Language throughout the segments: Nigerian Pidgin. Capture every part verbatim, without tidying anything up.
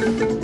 Welcome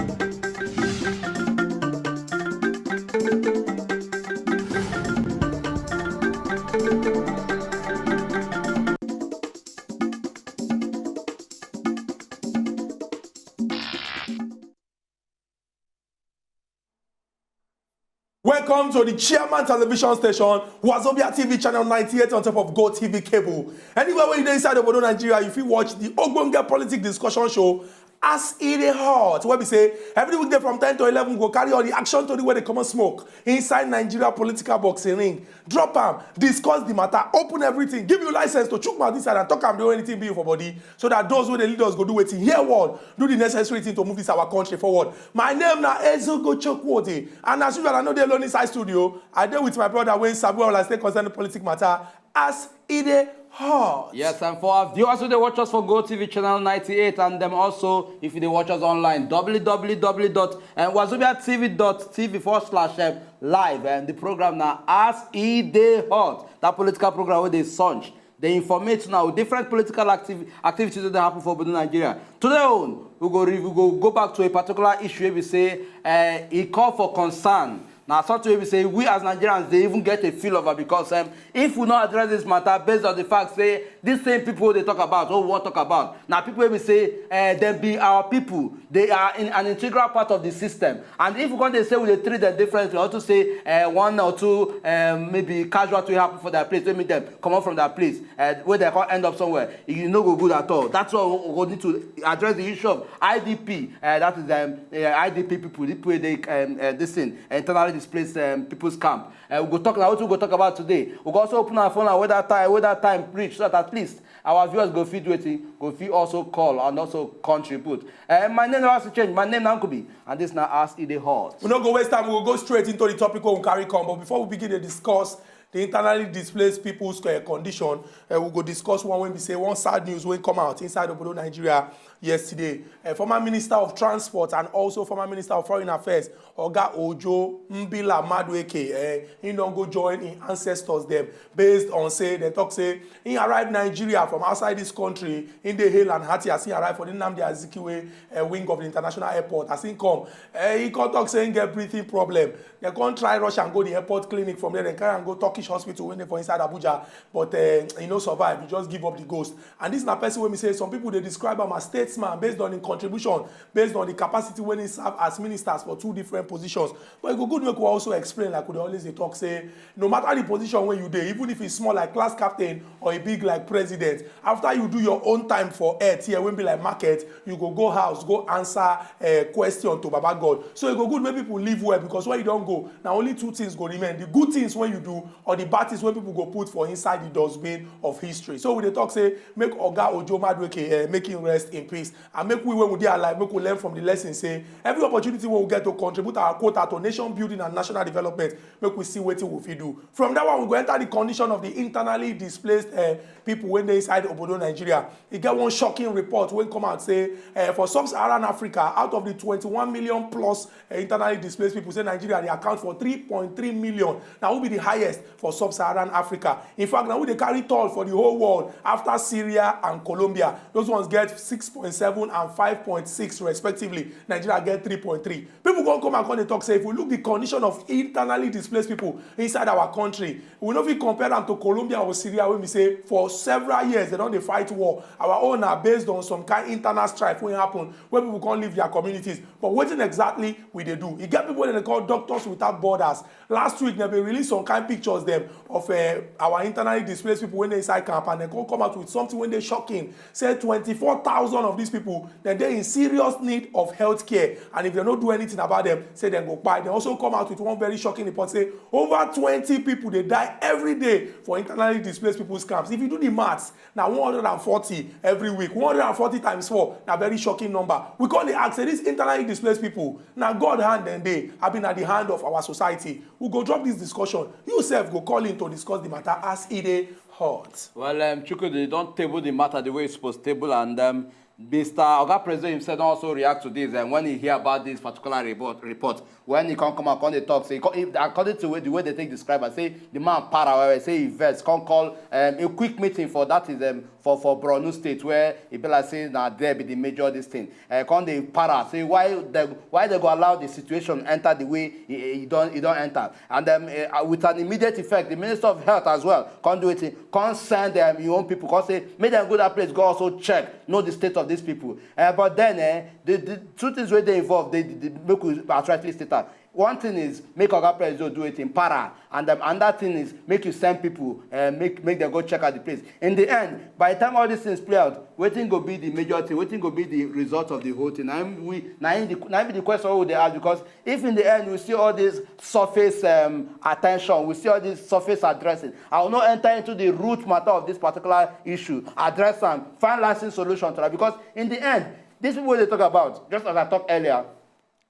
to the Chairman Television Station, Wazobia T V channel ninety-eight on top of Go T V cable. Anywhere where you dey inside Obodo Nigeria, you fit watch the Ogbonge Politic Discussion Show as e dey hot. Where we say every weekday from ten to eleven, we go carry all the action tori wey dey comot smoke inside Nigeria political boxing ring. Drop am, discuss the matter, open everything, give you license to chook mouth inside and talk am the way anything be you for body, so that those wey dey lead us go do wetin? Hear word, do the necessary thing to move this our country forward. My name na Ezogo Chukwudi, and as usual, I no dey alone inside studio. I dey with my brother wey sabi well as take concern politic matter as e dey hot. Yes, and for our viewers who dey watch us for Go T V channel ninety-eight, and dem also, if you dey watch us online, w w w dot wazobia t v dot t v forward slash live, and the program na As E Dey Hot, that political program wey dey sunch, dey informate now with different political activ activities wey dey happen for Obodo Nigeria. Today own, we go re we go go back to a particular issue wey be say uh, e call for concern. Na something wey be say we as Nigerians dey even get a feel of am, because um, if we no address this matter based on the fact say these same people wey dey talk about, wey we wan talk about, na people wey be say uh, dem be our people, they are in, an integral part of the system, and if we come dey say we dey treat them differently, or to say uh, one or two um, maybe casualty happen for their place, wey make them comot from their place, uh, wey dem come end up somewhere, e no go good at all. That's why we go need to address the issue of I D P, uh, that is um, uh, I D P people, the people wey dey um, uh, this thing, internally displaced um, people's camp. Uh, we go talk na wetin we go talk about today. We go also open our phone and when that time when that time reach, so that at least our viewers go fit do wetin, go fit also call and also contribute. Uh, my name never still change. My name na Nkubi, and this na As E Dey Hot. We no go waste time, we go go straight into the topic wey we carry come. But before we begin to discuss the internally displaced people's uh, condition, uh, we go discuss one wey be say one sad news wey come out inside Obodo Nigeria yesterday. Uh, former Minister of Transport and also former Minister of Foreign Affairs, Oga Ojo Mbila Madueke, uh, he don go join im ancestors dem, based on say dem talk say he arrive Nigeria from outside this country, he dey hale and hearty as he arrive for the Nnamdi Azikiwe uh, wing of the international airport. As he come, uh, he come talk say he get breathing problem. Dem come try rush am go the airport clinic, from there dem carry am go Turkish hospital wey dey for inside Abuja, but uh, he no survive, he just give up the ghost. And this na person wey be say some people dey describe am as statesman based on im contribution, based on the capacity wey he serve as ministers for two different positions. But e go good make we also explain, like we dey always dey talk say, no matter the position wey you dey, even if e small like class captain or e big like president, after you do your own time for earth here wey be like market, you go go house go answer uh, question to Baba God. So e go good make people live well, because when you don go, na only two things go remain: the good things wey you do or the bad things wey people go put for inside the dustbin of history. So we dey talk say make Oga Ojo Madueke uh, make him rest in peace, and make we wey we dey alive make we learn from the lesson say every opportunity wey we get to contribute our quota to nation building and national development, make we see wetin we fit do. From that one, we go enter the condition of the internally displaced uh, people wey dey inside Obodo Nigeria. E get one shocking report wey come out say uh, for sub-Saharan Africa, out of the twenty-one million plus uh, internally displaced people, say Nigeria dey account for three point three million. Na we be the highest for sub-Saharan Africa. In fact, na we dey carry tall for the whole world after Syria and Colombia. Those ones get six point seven and five point six respectively. Nigeria get three point three. People go come and come dey talk say if we look the condition of internally displaced people inside our country, we no fit compare am to Colombia or Syria wey be say for several years dem don dey fight war. Our own na based on some kind internal strife wey happen wey people come leave their communities. But wetin exactly we dey do? E get people wey dem dey call Doctors Without Borders. Last week dem bin release some kind pictures dem of uh, our internally displaced people wey dey inside camp, and dem come come out with something wey dey shocking. Say twenty-four thousand of these people dem dey in serious need of health care, and if dem no do anything about dem, say dem go kpai. Dem also come out with one very shocking report say over twenty people dey die every day for internally displaced people's camps. If you do the maths, na one hundred and forty every week. One hundred and forty times four na very shocking number. We come dey ask say these internally displaced people, na God hand dem dey, abi na the hand of our society? We go drop this discussion. You sef go call in to discuss the matter as e dey Hot. Well, um, Chukwudi don table the matter the way it's supposed to table, and um, Mister Oga President himself don also react to this, and when he hear about this particular report, report when he come come out, come dey talk say, he come- if- according to way- the way they take describe am, say the man para well well, say he vex, come call um, a quick meeting for that is um, for for Borno State, where e be like say na there be the major this thing. Uh, come dey para say why they why they go allow the situation enter the way e e don e don enter, and um, uh, with an immediate effect, the Minister of Health as well come do wetin, come send um, your own people, come say make dem go that place, go also check, know the state of these people. Uh, but then eh, the the two things wey dey involved dey dey make we outrightly state am. One thing is make Oga Presido do wetin, para, and um, another thing is make you send people uh, make make dem go check out the place. In the end, by the time all these things play out, wetin go be the major thing, wetin go be the result of the whole thing? Na im we na im the na im be the question wey we dey ask, because if in the end we see all this surface um, attention, we see all this surface addressing, I will not enter into the root matter of this particular issue, address am, find lasting solution to that, because in the end, these people wey dey talk about, just as I talk earlier,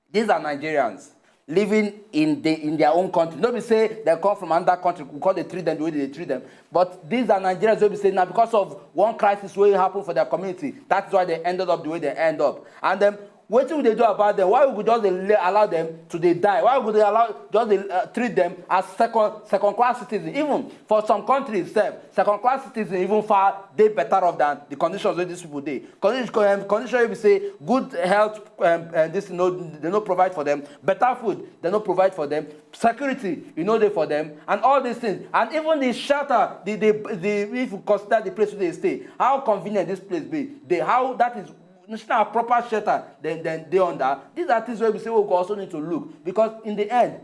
these are Nigerians living in the in their own country. No be say they come from another country, we come dey treat them the way they dey treat them. But these are Nigerians wey be say na because of one crisis wey happen for their community, that is why they ended up the way they end up. And then wetin we dey do about them? Why we go just dey le- allow them to dey die? Why we go dey allow just dey uh, treat them as second second class citizens? Even for some countries sef, second class citizens even far dey better off than the conditions wey these people dey. Condition um, condition wey be say good health um, um, this no they no provide for them, better food they no provide for them, security e no dey for them, and all these things, and even the shelter, the the the if you consider the place wey they stay, how convenient this place be, dey how that is national proper shelter dem dem dey under. These are things wey be say we go also need to look, because in the end,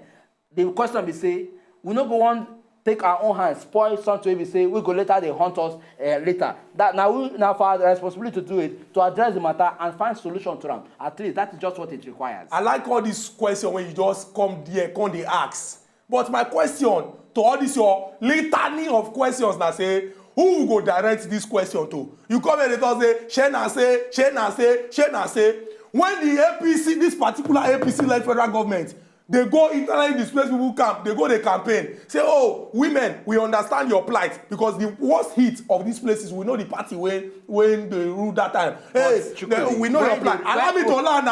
the question be say we no go wan take our own hand spoil something wey be say we go later dey haunt us uh, later. That na we na for our responsibility to do it, to address the matter and find solution to am. At least that is just what it requires. I like all this question when you just come there, come dey ask. But my question to all this your litany of questions na say, who go direct this question to? You come here dey talk say, shey na say, shey na say, shey na say. When the A P C, this particular A P C led federal government, they go internally displaced people camp, they go the campaign, say, oh, women, we understand your plight, because the worst hit of these places, we know the party when when they rule that time. Hey, Chukwudi, we know your plight. Allow me to learn.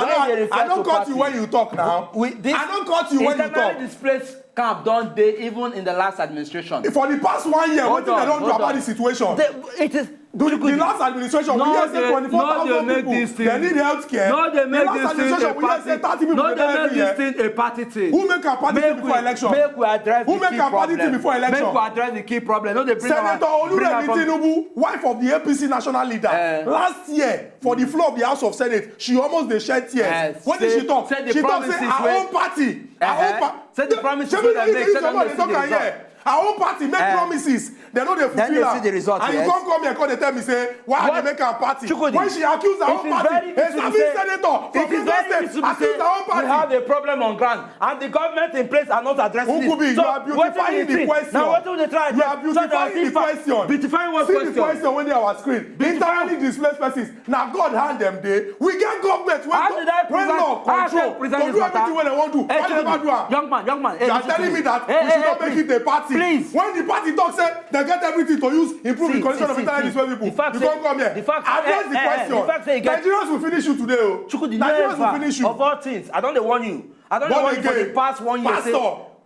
I don't cut you when you talk now. I don't cut you when you talk. Displaced camp don dey even in the last administration. For the past one year, wetin dem don do about the situation? It is the last administration, we hear say twenty-four thousand people, they need health care. No dey make this thing a party. No dey make this thing a party thing. Who make a party thing before election? Make we address the key problem. Who make a party thing before election? Make we address the key problem. No dey bring our Senator Oluremi Tinubu, wife of the A P C national leader, last year for the floor of the House of Senate, she almost dey shed tears. Wetin she talk? She talk say her own party, her own party. Say the promises wey dem make, say dem dey see the result. Our own party make promises, dem no dey fulfill am. And you come come here come dey tell me say, why I dey make am party? When she accuse her own party, a serving senator from Rivers State accuse her own party. We have a problem on ground, and the government in place are not addressing it. Nkubi, you are beautifying the question. You are beautifying the question. Beautifying what question? See the question wey dey our screen. Internally displaced persons. Na God hand dem dey. We get government wey wey law control to do everything wey dem wan do. Why dem never do am? Young man, young man. You are telling me that we should not make it a party. Please. When the party talk say dem get everything to use improve the condition of internally displaced people, you come come here. Address the question. Nigerians will finish you today o. Nigerians will finish you. Of all things, I don dey warn you. I don dey warn you for the past one year. Say,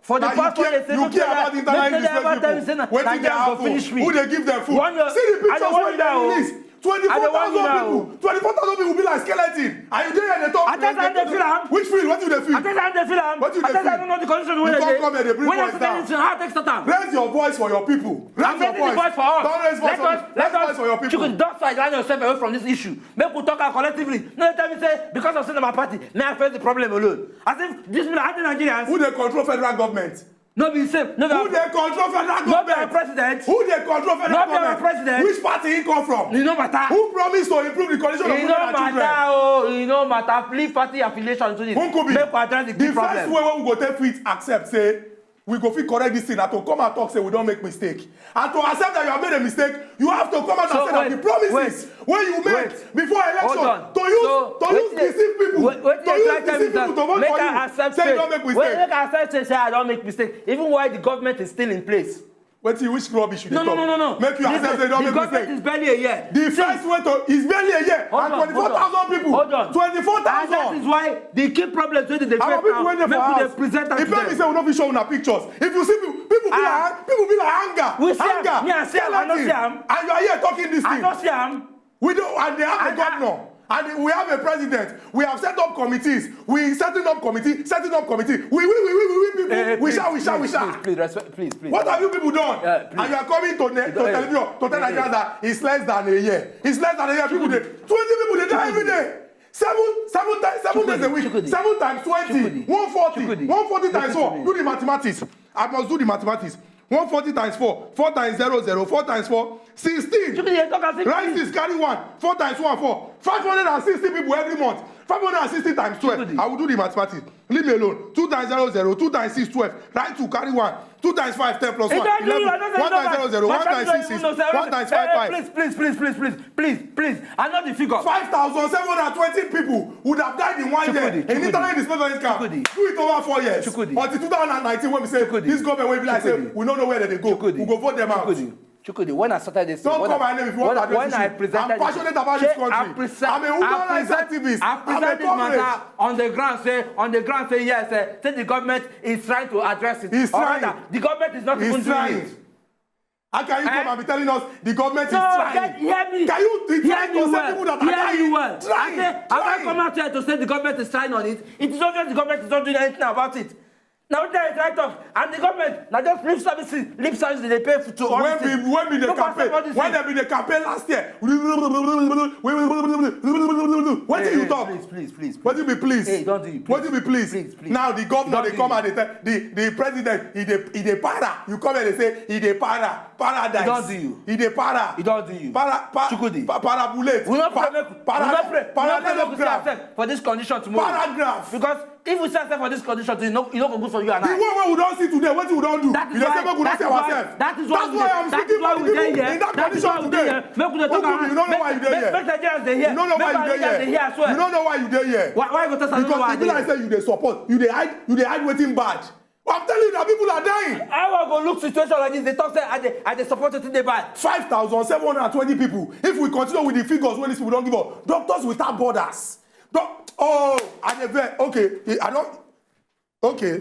for the past one year, say, you care about internally displaced people. Wetin dey happen? Who dey give them food? See the pictures wey dem release. Twenty-four thousand people. Twenty-four thousand people be like skeleton. And you dey here dey talk. I tell you, I dey feel am. Which feel? Wetin you dey feel? I tell you, I dey feel am. Wetin you dey feel? I tell you, I don't know the condition wey dey. You come come here dey bring voice down. How I take start am? Raise your voice for your people. Raise your voice. I'm raising the voice for us. Don't raise voice for your people. Let us, let us, Chukwudi, just sideline yourself away from this issue. Make we talk am collectively. No dey tell me say because of say na my party, may I face the problem alone. As if this be like Nigerians. Who dey control federal government? No be same. No be who dey control federal government? No be our president. Who dey control federal government? No be our president. Which party he come from? E no matter. Who promise to improve the condition of women and children? E no matter o. E no matter. Leave party affiliation to this. Nkubi, make we address the key problem. The first way wey we go take fit accept say we go fit correct this thing na to come and talk say we don make mistake. And to accept that you have made a mistake, you have to come out and say that the promises wey you make before election to use to use deceive people, to use deceive people to vote for you, say you don make mistake. Make I accept say I don make mistake. Even while the government is still in place. Wetin, which rubbish you dey No, no, talk? no, no, no. Make you This- accept say you don the make government mistake. is barely a year. The first way to is barely a year Hold and on, hold on. twenty-four thousand people. Hold on. And that Twenty-four thousand. Is why the key problems wey dey face Our people now, wey dey for make we dey house. present am If to person them. Say we no fit show una pictures. If you see people, people be Ah. like people be like anger. We see am. Anger. Me, I see am. I no Skeleton. See am. And you are here talking this I thing. No see am. We don't, and they have a I- governor, and we have a president. We have set up committees. We setting up committee, setting up committee. We, we, we, we, we, we people. Eh, eh, we please, shall, we shall, we please, shall. Please, please, respect, please, please. What have you people done? Uh, please. And you are coming to, ne- to Eh, television to tell eh, Nigerians that it's less than a year. It's less than a year. People, dey, twenty people they die every day. Seven, seven times, seven days a week. Chukwudi. Seven times twenty. Chukwudi. One forty. Chukwudi. One forty times Listen to four. me. Do the mathematics. I must do the mathematics. One forty times four. Four times zero zero. Four times four. Sixteen. Chukwudi, you talk as if Rice is carry one. Four times one, four. Five hundred and sixty people every month. Five hundred and sixty times twelve. Chukwudi. I will do the mathematics. Leave me alone. Two times zero zero. Two times six, twelve. Right to carry one. Two times five, ten plus It one, don't do you. eleven. I don't say One times zero zero. One times six, six. One times five, five. Please, please, please, please, please, please, please. I know the figure. Five thousand seven hundred twenty people would have died in one Chukwudi, year in Chukwudi. Internally Displaced Persons Camp. Chukwudi. Do it over four years. Chukwudi. Until two thousand and nineteen, when we say Chukwudi. This government wey be like say Chukwudi. We no know where they dey go. Chukwudi. We go vote them out. Chukwudi. Chukwudi, when I started this Don't thing, when come I, my name if you want when, to address when this I thing. presented I'm passionate about this Shey, country. I present, I'm a human I rights present, activist. I I'm a present this comrade. Matter on the ground. Say on the ground, say yes, eh, say the government is trying to address it. He's Or trying. rather, the government is not He's even doing trying. It. How can you Eh? come and be telling us the government No, is trying? Get, hear me. Can you be Hear trying me to say well. People that are Hear me dying? Well. Trying, I say, I trying. Can't come out here to say the government is trying on it. It is obvious the government is not doing anything about it. Now that is right off, and the government now just lip service, lip service they pay to all When these we things. When we the Look at campaign, all these when things. They be the campaign last year, what Hey, do you hey, talk? Please, please, please, please. What do you be please? Hey, don't do you, What do you be please? Please, please. Now the governor Don't they do come you. And they tell the the president he dey he dey para. You come here they say he dey para paradise. Don't do you. He dey para. He don't do you. Para pa, Chukwudi. Pa, parabulate. We not pa, pray make para, we not pray we not pray make we see paragraph. Ourselves for this condition tomorrow. Paragraph. Because if we see ourselves for this condition, you know, you know, go good for you and The I. One wey we don see today, wetin we don do? That is You dey why. Say make we no That see is why. Ourselves. That is That's why I'm That is speaking why for the we dey people here. In that That is condition why we today. dey here. Make we dey talk Ukwu, around. You don't know why you dey Make here. make Nigerians dey here. You don't know why Make you our dey leaders here. Dey here as well. You don't know why you dey here. Why why you go tell us I don't know Because why I e be dey like here? Say you dey support, you dey hide, you dey hide wetin bad. I'm telling you that people are dying. How I go look situation like this? They talk say I dey I dey support wetin dey bad. Five thousand seven hundred and twenty people. If we continue with the figures wey these people don give us, Doctors Without Borders. Doc, oh, I dey vex. Okay, I don. Okay.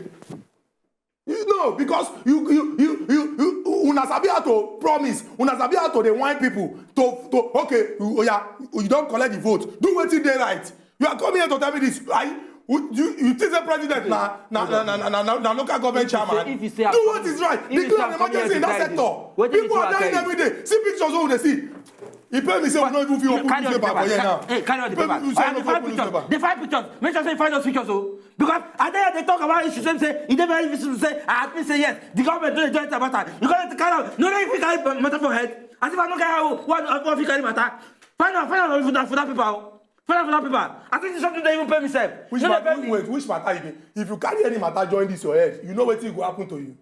You know, because you you you you you una sabi how to promise, una sabi how to dey whine people to to okay, you, oh yeah, you don collect the vote, do wetin dey right. You are coming here to tell me this. I you you think say president na na na na na na na local government chairman? If you say Do what is right. Declare an emergency in that sector. People are dying every day. See pictures wey we dey see. E pain me say we no even fit open newspaper for here now. Hey, carry on the paper. The five pictures. The five pictures. Make sure say you find those pictures o. Because I dey dey talk about issue same say e dey very visible say I admit say yes, the government no dey do anything about am. You go dey carry am. No, no, if you carry matter for head, as if I no carry one one fit carry matter. Find out, find out for that for that paper o. Find out for that paper. I think this something dey even pay me sef. Which matter? Wait, which matter you dey? If you carry any matter join this your head, you know wetin go happen to you.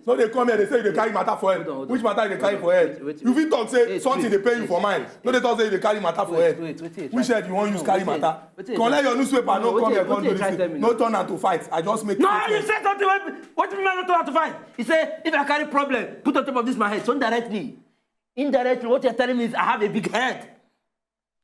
No dey come here dey say you dey carry matter for head. Which matter you dey carry for head? You fit talk say something dey pain you for mind. No dey talk say you dey carry matter for head. Which head you wan use carry matter? Collect your newspaper, no come here come do this thing. No turn am to fight. I just make. No, you say something wey wetin me no turn am to fight. He say if I carry problem put on top of this my head, so indirectly, indirectly what you're telling me is I have a big head.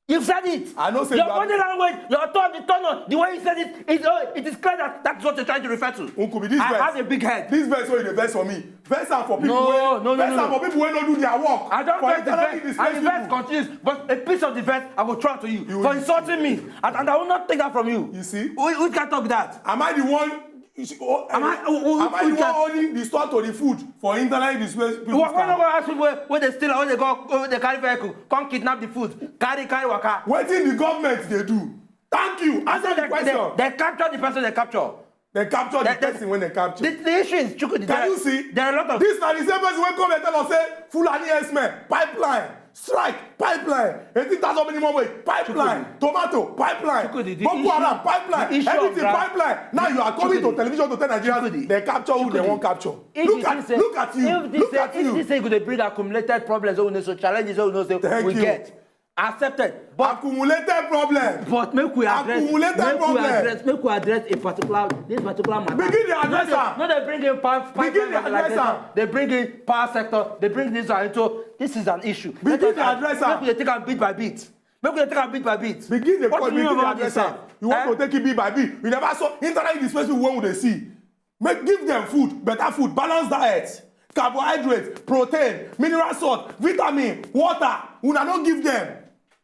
You've said it. I know say your body language, your tone, the tone, the way you said it, it, oh, it is clear that that's what you're trying to refer to. Uncle, this I have a big head. This verse wey you dey verse for me. Verse am for people. No, no, no, verse am for people wey no do their work. I don't verse the verse. And the verse continues, but a piece of the verse I will throw to you for insulting me, and, and I will not take that from you. You see? Who, who can talk that? Am I the one? Am I, am I the one holding the store to the food for internally displaced people? Why no go ask people wey dey steal, wey dey go, wey dey carry vehicle, come kidnap the food, carry carry waka? Wetin the government dey do? Thank you. Answer the question. They capture the person they capture. They capture the person when they capture. The, the issue is Chukwudi. Can you see? There are a lot of. This na the same person wey come and tell us say Fulani herdsmen, pipeline, strike, pipeline, eighteen thousand minimum wage, pipeline, tomato, pipeline, Boko Haram, pipeline, everything pipeline. Now you are coming to television to tell Nigerians they capture who they wan capture. Look at, look at you. Look at you. If this say go dey bring accumulated problems wey we know, so challenges wey we know say we get. Accepted. But Accumulated problem. But make we address Accumulated make we problem. Address make we address a particular this particular matter. Begin dey address am. No dey bring in past past Begin dey address am. They bring in power sector. They bring this one into this is an issue. Begin dey address am. Make we take am bit by bit. Make we take am bit by bit. Begin dey What call do you begin mean dey about this address am. thing? You want Eh? To take it bit by bit. You never saw internally displaced people wey we dey see. Make give them food, better food, balanced diet, carbohydrate, protein, mineral salt, vitamin, water. Una no give them.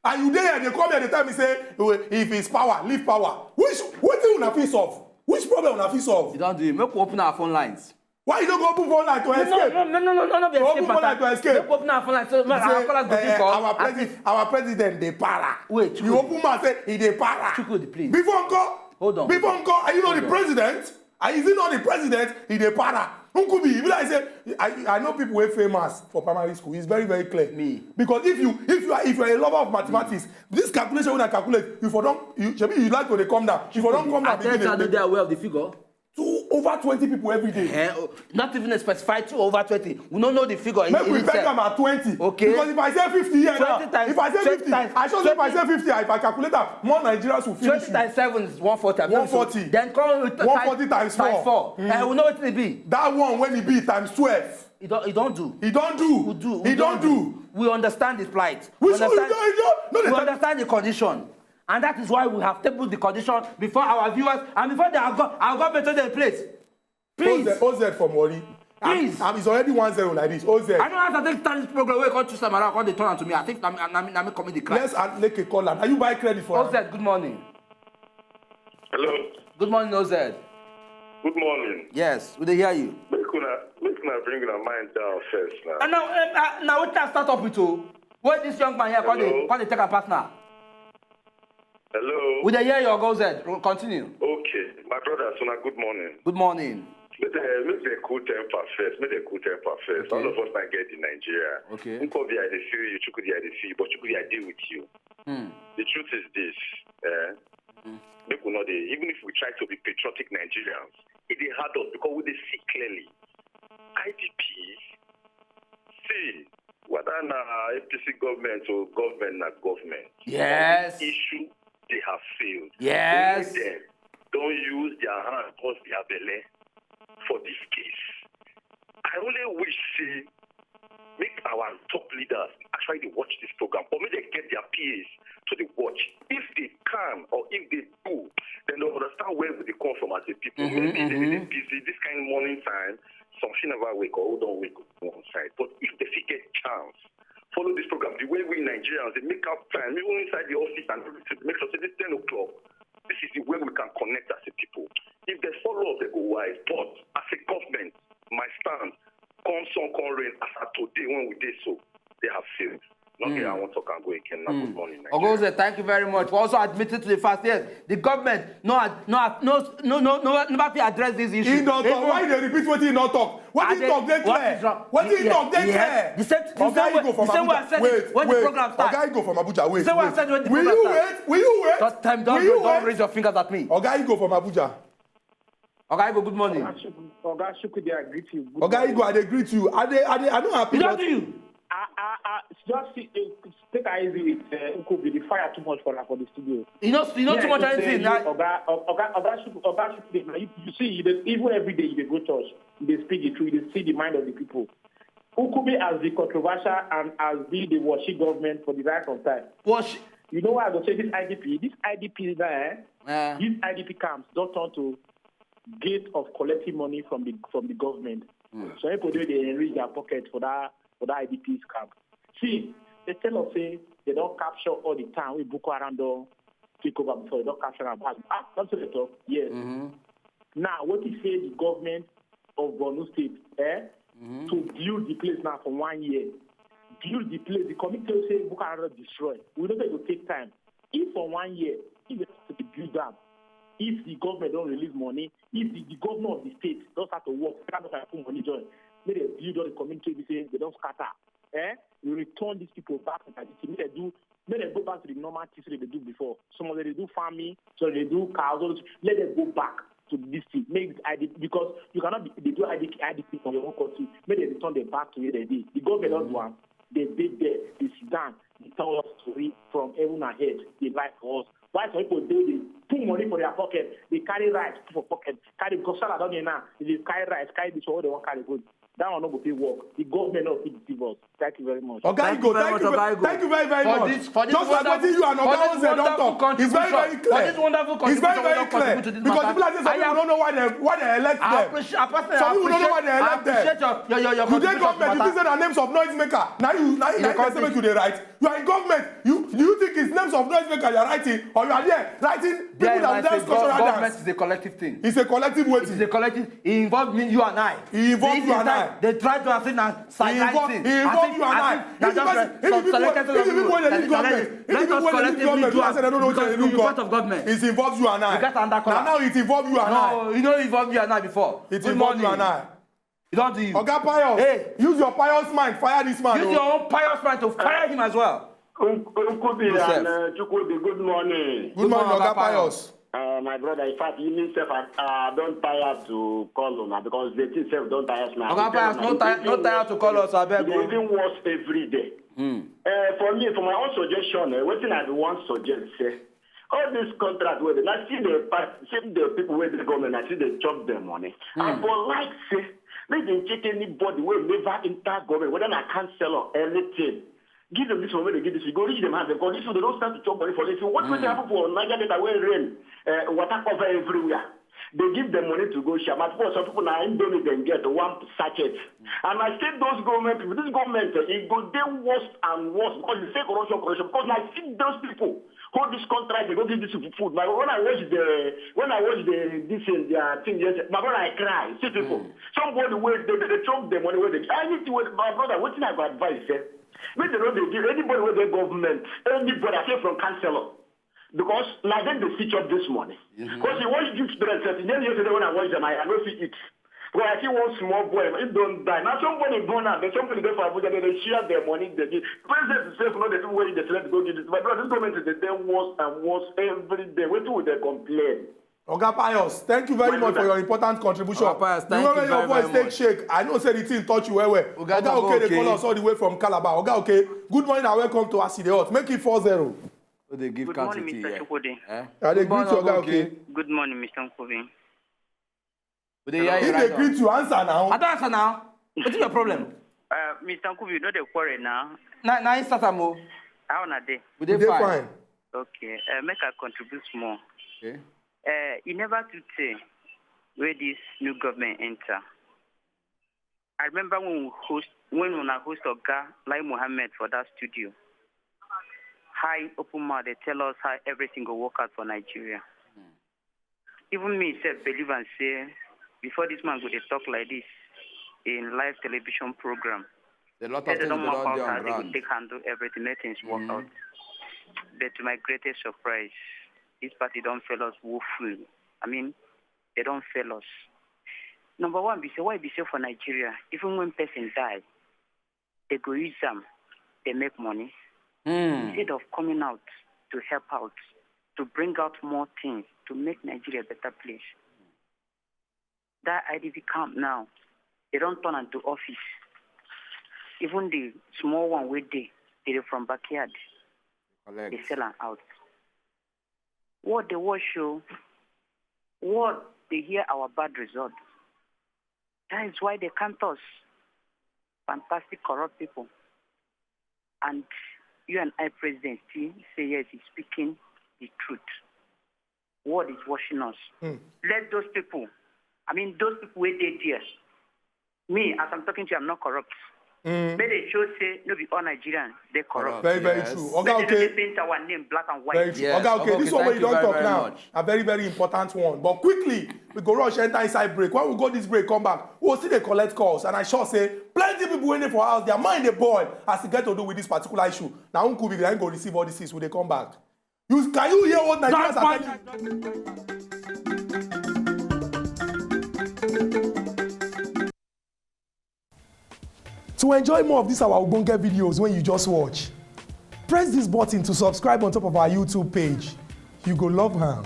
And you dey here, dey come here, dey tell me say, "Oh, if it's power, leave power." Which wetin una fit solve? Which problem una fit solve? You don do it. Make we open our phone lines. Why you no go open phone line to No, escape? No, no, no, no, no, be To escape open phone line matter. To escape. Make we open our phone line so make Say, our callers go eh, pick call. our At president, least our president dey para. Wait, You wait. Open mouth say he dey para. Chukwudi, please. Before nko, Hold on. Before nko, are you not the Hold on. President? Are, is he not the president? He dey para. Nkubi, e be like say I, I know people wey famous for primary school. It's very very clear. Me. Because if you if you are if you are a lover of mathematics, this calculation wey I calculate, you for don you shebi you like to dey come down. You for don come I down tell you, I no begin dey aware of the figure. Two over twenty people every day. Eh, oh, not even a specify two over twenty. We no know the figure. Make He- we he peg said- am at twenty. Okay. Because if I say fifty here now, Twenty times- if I say twenty fifty, times- I sure say if I say twenty fifty, if I calculate am, more Nigerians will finish. Twenty times seven is one forty. I believe so. One forty. Then come with One forty times four. Eh, we know what it be. That one when e be times twelve. He don't. He don't do. E don do. We do. E don do. We understand his plight. We We should understand. No, no, no, We understand the condition, and that is why we have tabled the condition before our viewers and before the, our, go- our government to the place. Please. O Z, O Z from Warri. I'm- Please. I'm- it's already one zero like this. O Z. I know as I take start this program, wey come choose am around, come dey turn am to me. I think na me, na me, na me commit the crime. Let's uh, make a call. Are you buy credit for? O Z, good morning. Hello. Good morning, O Z. Good morning. Yes, we dey hear you. Make una make una bring una mind down first now. And now, um, uh, now wetin I start up with o? Wey this young man here come dey Hello? come dey take am personal. Hello. We dey hear you, O Z. Continue. Okay, my brothers, una good morning. Good morning. Make dem make dem cool temper first. Make dem cool temper first. Okay. All of us na get the Nigeria. Okay. Nkobi, I dey feel you. Chukwudi, I dey feel you. But Chukwudi, I dey with you. Hmm. The truth is this. Eh? Make we no dey. Even if we try to be patriotic Nigerians, e dey hard us because we dey see clearly. I D Ps, see, whether na A P C government or government na government. Yes. Issue they have failed. Yes. Only them don use their hand cause their belle for this case. I only wish say make our top leaders actually dey watch this program, or make dem get their P As to dey watch. If they can or if they do, then they understand where we dey come from as a people. Mhm, Maybe they dey mhm. busy this kind morning time. Some fit never wake or who don wake one side. But if they fit get chance, follow this program the way we Nigerians dey make out time, even inside the office and everything, make sure say this ten o'clock, this is the way we can connect as a people. If they follow us, they go wise. But as a government, my stand, come sun, come rain, as at today when we dey so, they have failed. Not here I wan talk and go again. Na good morning, Nigeria. Ogoze, thank you very much for also admitting to the fact. Yes, the government no ad- no ad- no no no no never fit address this issue. He don talk. Why you dey repeat wetin he don talk? Wetin he talk dey clear. Wetin he talk dey clear. The same the Oga same way Igbo from the same way I Abuja. Said Wait, it when the wait. Program start. Oga Igbo from Abuja. Wait, The same way I wait. Said when the Will Program you start. wait? Will you wait? Don't time don't Will you don't wait? Raise your fingers at me. Oga Igbo from Abuja. Oga Igbo, good morning. Oga Chukwudi, I greet you. Good Oga morning. Igbo, I dey greet you. I dey, I dey, I no happy. You But don't do you. I, I, I just see, uh, take it easy with uh, Nkobi. The fire too much for for the studio. You know you know Yeah, too much I say anything. you, That, Oga, Oga, Oga, Chukwudi, Oga Chukwudi, now you, you see, you dey, even every day you dey go church, you dey speak the truth, you dey see the mind of the people. Nkobi has been controversial and has been the worship government for the right of time. Wash. You know why I go say this I D P? This I D P there, eh? Uh, These I D P camps don't turn to gate of collecting money from the from the government. So people do they enrich their pocket for that for that I D Ps camp. See, they tell us say they don't capture all the town with Boko Haram don't take over before they don't capture them back. Ah, that's what they talk. Yes. Now, what if say the government of Borno State, eh, to build the place now for one year? Build the place. The committee will say Boko Haram destroy. We know that it will take time. If for one year, if they start to build them, if the government don't release money, if the, the governor of the state don't start to work, start to put money join, make they build all the community, we say they don't scatter. Eh? We return these people back to the city. Make they do, make they go back to the normal things they do before. Some of them they do farming, so they do cows. All those, let them go back to this thing. Make it I D P, because you cannot be, they do I D P, I D P for your own country. Make they return them back to where they did. The government don't do one. They did there. They sit down. Tell us tori from heaven and earth, dey lie for us. Why some people dey, dey put money for their pocket, dey carry rice put for pocket, carry, because salad don dey now, dey carry rice, carry this one wey dem wan carry go. That one no go fit work. The government no fit deceive us. Thank you very much. Oga Igo, thank you very, thank you very, very much. Just like wetin you and Oga Oze don talk, it's very, very clear. It's very, very clear because people like this, some people don't know why they, why they elect them. Some people don't know why they elect them. You dey government, you think say na names of noise maker. Now you, now you, now you say make you dey write. You are in government. You, do you think it's names of noise maker you are writing, or you are there writing people that will dance cultural dance? Government is a collective thing. It's a collective waiting. It's a collective. It involves me, you and I. It involves you and I. They try to assist and side. It involves you and I. If the people wey dey lead government, if the people wey dey lead government, they say they don't know what they do, because we be part of government. It involves you and I. Now, now it involves you and I. No, you don't involve you and I before. It involves you and I. You don't do you. Oga Pius, hey, use your pious mind, fire this man. Use your own pious mind to fire him as well. Nkubi and uh, Chukwudi, good morning. Good morning, Oga Pius. Uh, my brother, in fact, you mean self, I, I don't tire to call on because the thing self don't tire me. Oga Pius, no tire, no tire to call us, I beg. It's even worse every day. Mm. Uh, for me, for my own suggestion, uh, what thing I want suggest, uh, all this contract with, I see the, see the people with the government, I see they chop their money. Mm. I for like say, make them check anybody who never enter government, whether I cancel or anything. Give them this one, when they give this, you go reach them hand, because this one, they don't start to chop money for this. What will happen for Niger Delta where rain, uh, water cover everywhere? They give them money to go share. But for some people now, Indomie then get one sachet. And I say those government people, this government, uh, it go dey worse and worse because they say corruption, corruption. Because I see those people hold this contract, they go give this people food. Like when I watch the, when I watch the, this in their thing yesterday, my brother, I cry. See people, somebody wey they, they, they chop the money wey they, anything wey, my brother, wetin I go advise, eh? Make they no dey give anybody wey dey government, anybody, I say from councillor. Because na dem dey fit chop this money. Because you watch Duke Brent, sef, e dey yesterday when I watch them, I, I no fit eat. But I see one small boy, he don die. Now somebody born am, then somebody dey for Abuja, then they share their money, they give. President sef no dey fit wait, they select go give this. My brother, this government dey dey worse and worse every day. Wetin we dey complain? Oga Pius, thank you very much for your important contribution. Oga Pius, thank you very, very much. The way wey your voice take shake, I know say the thing touch you well well. Oga Oke dey call us all the way from Calabar. Oga Oke, good morning and welcome to As E Dey Hot. Make it four zero. Wey dey give country tea here. Good morning, Mister Chukwudi. Eh? I dey greet you, Oga Oke. Good morning, Mister Nkubi. We dey hear you. If they greet you, answer now. I don answer now. Wetin be your problem? Uh, Mister Nkubi, you no dey quarrel now. Na, na him start am o. How una dey? We dey fine. Okay, uh, make I contribute small. Okay. Uh, e never too tey wey this new government enter. I remember when we host, when una host Oga Lai Mohammed for that studio. How he open mouth, dey tell us how everything go work out for Nigeria. Even me sef believe am say before this man go dey talk like this in live television program, say they don map out how they go take handle everything, make things work out. But to my greatest surprise, this party don fail us woefully. I mean, they don fail us. Number one be say, why be say for Nigeria, even when person die, they go use am, they make money. Instead of coming out to help out, to bring out more things, to make Nigeria a better place. That I D P camp now, they don turn am to office. Even the small one wey dey, they dey from backyard. They sell am out. World dey watch o. World dey hear our bad results. That is why they count us fantastic, corrupt people. And you and I, President, still say yes, he's speaking the truth. World is watching us. Let those people, I mean, those people wey dey there, me, as I'm talking to you, I'm not corrupt. Make they show say no be all Nigerians dey corrupt. Very, very true. Oga Oke, paint our name black and white. Very true. Oga Oke, this one wey you don talk now, a very, very important one. But quickly, we go rush enter inside break. When we go this break, come back, we go still dey collect calls. And I sure say plenty people wey dey for house, their mind dey boil as e get to do with this particular issue. Na Nkubi na him go receive all these things. We dey come back. You, can you hear what Nigerians are telling you? To enjoy more of these our ogbonge videos wey you just watch, press this button to subscribe on top of our YouTube page. You go love am.